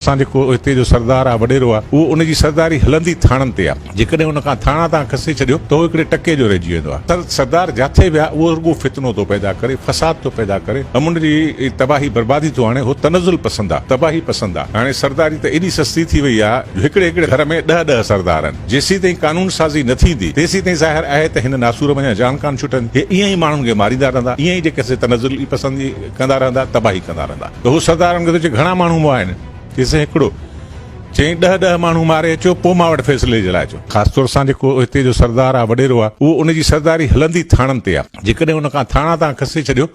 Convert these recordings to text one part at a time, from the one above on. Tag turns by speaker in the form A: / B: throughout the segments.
A: سان جيڪو هتي جو سردار آ وڏيرو آ اهو ان جي سرداري هلندي ٿاڻن تي آ جيڪڏهن ان کان ٿاڻا تان کسي ڇڏيو ته هو هڪڙي ٽڪي جو رهجي ويندو آ. سر سردار جاٿي ويا اهو رڳو فتنو ٿو پيدا ڪري فساد ٿو پيدا ڪري امن جي تباهي بربادي ٿو آڻي هو تنزل پسند آ تباهي پسند آ هاڻي سرداري ته ايڏي سستي ٿي وئي آ جو هڪڙي هڪڙي گهر ۾ ڏهه ڏهه سردار آهن جيسيتائين قانون سازي نه ٿيندي تيسيتائين ظاهر آهي ته هن ناسور منجهان جان ڪانه ڇٽندي هي ائين ئي ماڻهن کي ماريندا رهندا ائين ئي جيڪي سي تنزل پسندي ڪندا رهندا تباهي ڪندا رهندا. ته هو سردارن کي ٿو چئي گهڻا ماڻهو مئا آهن؟ چيس هڪڙو. چيائين ڏهه ڏهه ماڻهو ماري اچو پوء مان وٽ فيصلي جي لاء اچو. خاص طور سان جيڪو هتي جو سردار آ وڏيرو آ اهو ان جي سرداري هلندي ٿاڻن تي آ. جيڪڏهن ان کان ٿاڻا تان کسي ڇڏيو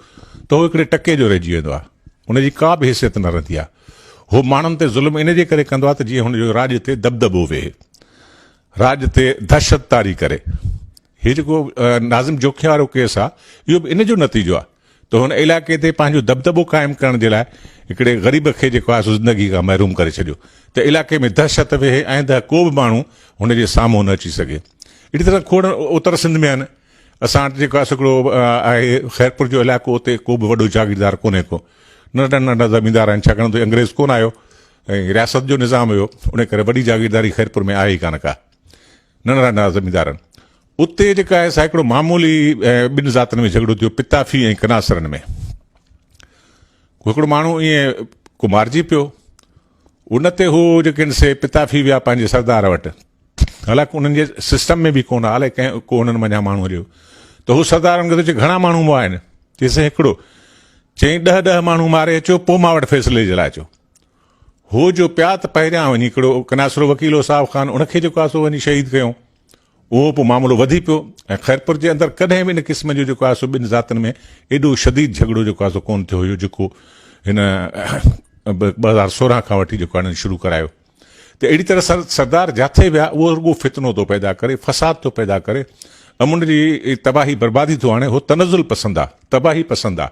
A: ته هو هڪڙي ٽڪي جو رهجي ويندو آ. ان جي ڪا به حيثيت نه رهندي آ. هو ماڻهن تي ظلم ان جي ڪري ڪندو آ ته جيئن هن جو راڄ تي دٻدٻو ويهي. راڄ تي دهشت طاري ڪري. هي جيڪو ناظم جوکيا وارو ڪيس آ اهو به ان جو نتيجو آ. ته هن علائقي تي پنهنجو دٻدٻو قائم ڪرڻ جي لاء هڪڙي غريب کي جيڪو آهي سو زندگي کان محروم ڪري ڇڏيو ته علائقي ۾ دهشت ويهي آئنده ڪو به ماڻهو هن جي سامهون نه اچي سگهي. اهڙي طرح کوڙ اتر سنڌ ۾ آهن اسان وٽ جيڪو آهي سو هڪڙو آهي خيرپور جو علائقو اتي ڪو به وڏو جاگيردار ڪونهي ڪو ننڍا ننڍا زميندار آهن ڇاڪاڻ ته انگريز ڪونه آيو ۽ رياست جو نظام هيو ان ڪري وڏي جاگيرداري خيرپور ۾ آهي ئي ڪانه ڪا ننڍڙا ننڍڙا زميندار آهن اتي جيڪا آهي سا هڪڙو معمولي ٻن ذاتن ۾ جهڳڙو ٿيو پتافي ۽ ڪناسرن ۾ هڪڙو ماڻهو ائين ڪو مارجي پيو ان تي هو جيڪي آهن سي پتافي ويا پنهنجي سردار وٽ حالانڪ انهن جي سسٽم ۾ به ڪونه الائي ڪنهن ڪو انهن منجهان ماڻهو هليو ته هو سردار ان کي ٿو چئي گهڻا ماڻهو مئا آهن چيس هڪڙو چيائين ڏهه ڏهه ماڻهو ماري اچو پوء مان وٽ فيصلي جي لاء اچو هو جو پيا ته پهريان وڃي هڪڙو ڪناسرو وڪيل هو صاحب خان ان کي جيڪو آهي سو وڃي شهيد ڪيو اهو پوء معاملو وڌي پيو ۽ خيرپور جي اندر ڪڏهن به ان قسم جو جيڪو آهي سو ٻن ذاتن ۾ ايڏو شديد جهڳڙو جيڪو آهي سو ڪونه ٿيو هيو جيڪو هن 2016 کان وٺي جيڪو هنن شروع ڪرايو ته اهڙي طرح سر سردار جاٿي ويا اهو رڳو فتنو ٿو پيدا ڪري فساد ٿو پيدا ڪري امن جي تباهي بربادي ٿو آڻي هو تنزل پسند آ تباهي پسند آ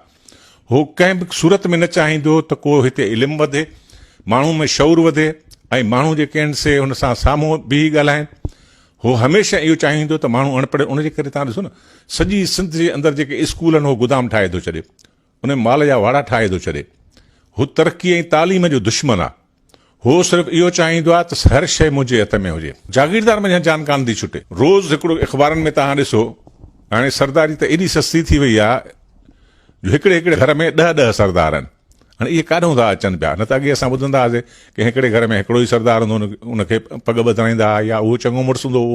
A: هو ڪنهن به صورت ۾ نه چاهيندو ته ڪو هتي علم وڌي، ماڻهو ۾ شعور وڌي ۽ ماڻهو جيڪي آهن سي هن سان سامهون بيهي ڳالهائين. هو هميشه اهو چاهيندو ته ماڻهو اڻ پڙهيل ان جي ڪري توهان ڏسو نه سڄي سنڌ جي اندر جيڪي اسڪول آهن هو گدام ٺاهي ٿو ڇڏي، ان ۾ مال جا واڙا ٺاهي ٿو ڇڏي. هو ترقي ۽ تعليم جو دشمن آهي. هو صرف اهو چاهيندو آهي ته هر شيء منهنجي هٿ ۾ هجي. جاگيردار منجهان جان ڪانه ٿي ڇٽي. روز هڪڙو اخبارن ۾ توهان ڏسو، هاڻي سرداري ته ايڏي سستي ٿي وئي آهي جو هڪڙي هڪڙي گهر ۾ ڏهه ڏهه سردار آهن. هاڻي اهي ڪاڏهون ٿا اچن پيا؟ نه ته اڳي اسان ٻڌندا هئاسين ڪي هڪڙي گهر ۾ هڪڙو ئي سردار هوندو هو، ان کي پڳ ٻڌرائيندا هئا يا اهو چڱو مڙس هوندو هو.